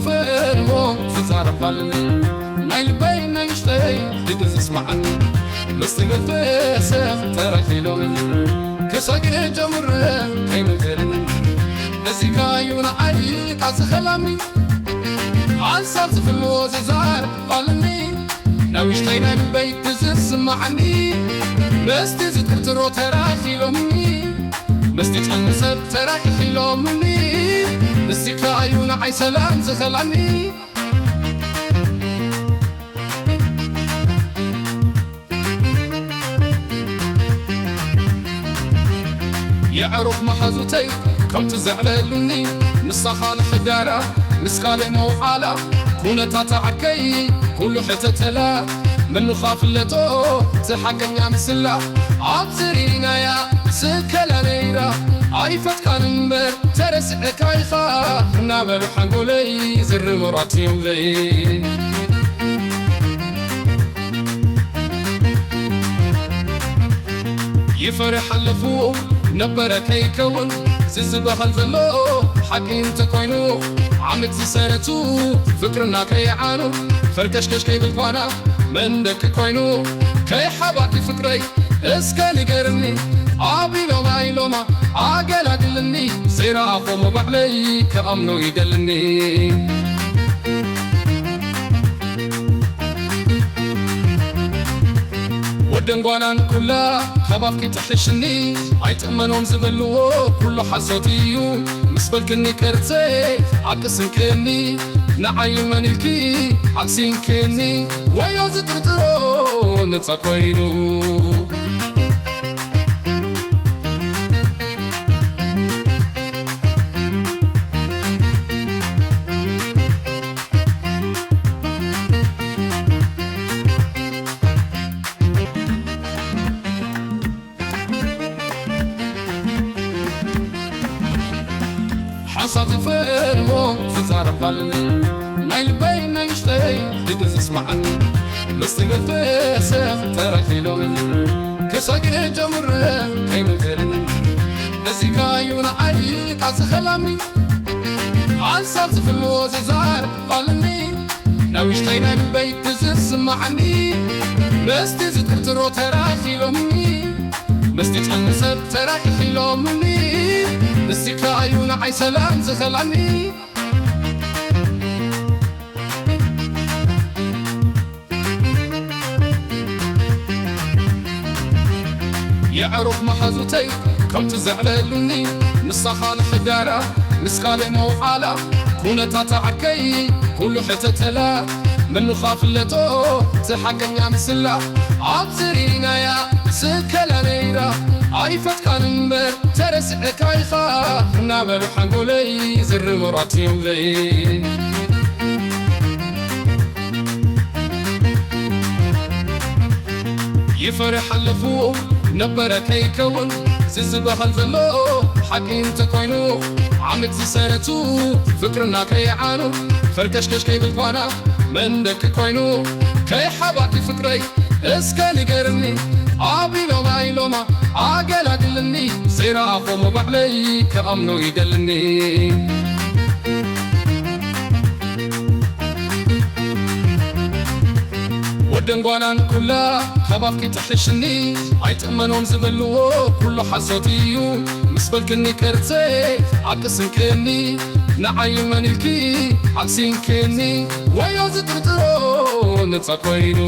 ፈርሞ ትዛረብ ኣለኒ ናይ ልበይ ናይ ውሽጠይ ድምፂ ዝስማዓኒ ምስቲ መንፈሰ ተራኺሎም ክሳቂ ጀምረ ከይምንትርኒ እዚ ካዩ ንዓይ ቃልሲ ኸላሚ ሓንሳብ ዝፍልዎ ዝዛረብ ኣለኒ ናይ ውሽጠይ ናይ ልበይ ዝስማዓኒ ምስቲ ዝጥርጥሮ ተራኺሎምኒ ምስቲ ጨሚ ሰብ ተራኺሎምኒ ንስኻ እዩ ንዓይ ሰላም ዝኸላኒ የዕሩኽ መሓዙተይ ከምቲ ዘዕለሉኒ ንሳኻ ንሕዳራ ምስ ካልእ መውዓላ ኩነታት ዓርከይ ኩሉ ሕተተላ ምንኻ ፍለጦ እቲ ሓቀኛ ምስላ ኣብዚ ርኢናያ ስከላ ነይራ ኣይፈትካን እምበር ተረስዐካ ኢኻ እናበሉ ሓንጎለይ ዝርምራት ይብለይ ይፈርሕ ኣለፉ ነበረ ከይከውን ዝዝበሃል ዘሎ ሓቂ እንተኮይኑ ዓመት ዝሰረቱ ፍቅርና ከይዓኑ ፈርከሽከሽ ከይብል ኳና መንደቂ ኮይኑ ከይሓባኪ ፍቅረይ እስከ ንገርኒ ኣቢሎማ ኢሎማ ኣገላግልኒ ዘይረኣኾሞ ባዕለይ ክኣምኖ ይደልኒ ወደን ጓናን ኩላ ካብ ኣፍኪ ትሕሽኒ ኣይጥመኖም ዝበልዎ ኩሉ ሓሶት እዩ ምስ በልክኒ ከርተይ ዓቂ ስንክኒ ንዓይ መን ኢልኪ ዓቂ ስንክኒ ወዮ ዝጥርጥሮ ነፃ ኮይኑ ሓንሳብ ዝፈርሞ ዝዛረብ ኣለኒ ናይ ልበይ ናይ ውሽጠይ ድምፂ ዝስማዓኒ ምስቲ መንፈሰ ተራኺሎምኒ ክሳቂ ጀምረ ከይምንትርኒ እዚ ካዩ ንዓይ ቃልሲ ኸላሚ ሓንሳብ ዝፍልዎ ዝዛረብ ኣለኒ ናይ ውሽጠይ ናይ ልበይ ዝስማዓኒ ምስቲ ዝጥርጥሮ ተራኺሎምኒ ምስቲ ጨሚ ሰብ ተራኺሎምኒ ንስኻ እዩ ንዓይ ሰላም ዝኸላኒ የዕሩኽ መሓዙተይ ከምቲ ዘዕለሉኒ ንሳኻ ንሕዳራ ምስ ካልእ መውዓላ ኩነታት ዓርከይ ኩሉ ሕተተላ ምንኻ ፍለጦ እቲ ሓቀኛ ምስላ ኣብዚ ርኢናያ ስከላ ነይራ ኣይፈትካን እምበር ተረስዐካ ኢኻ እናበሉ ሓንጎለይ ዝርምራት ይብለይ ይፈርሕ ኣለፉ ነበረ ከይከውን ዝዝበሃል ዘሎ ሓቂ እንተኮይኑ ዓመት ዝሰረቱ ፍቅርና ከይዓኑ ፈርከሽከሽ ከይብል ኳና መንደቂ ኮይኑ ከይሓባኪ ፍቅረይ እስከ ንገርኒ ኣቢሎማ ኢሎማ ኣገላግልኒ ዘይረኣኾሞ ባዕለይ ክኣምኖ ይደልኒ ወደን ጓናን ኩላ ካብ ኣፍኪ ትሕሽኒ ኣይጥመኖም ዝበልዎ ኩሉ ሓሶት እዩ ምስ በልክኒ ከርተይ ዓቂ ስንክኒ ንዓይ መን ኢልኪ ዓቂ ስንክኒ ወዮ ዝጥርጥሮ ነፃ ኮይኑ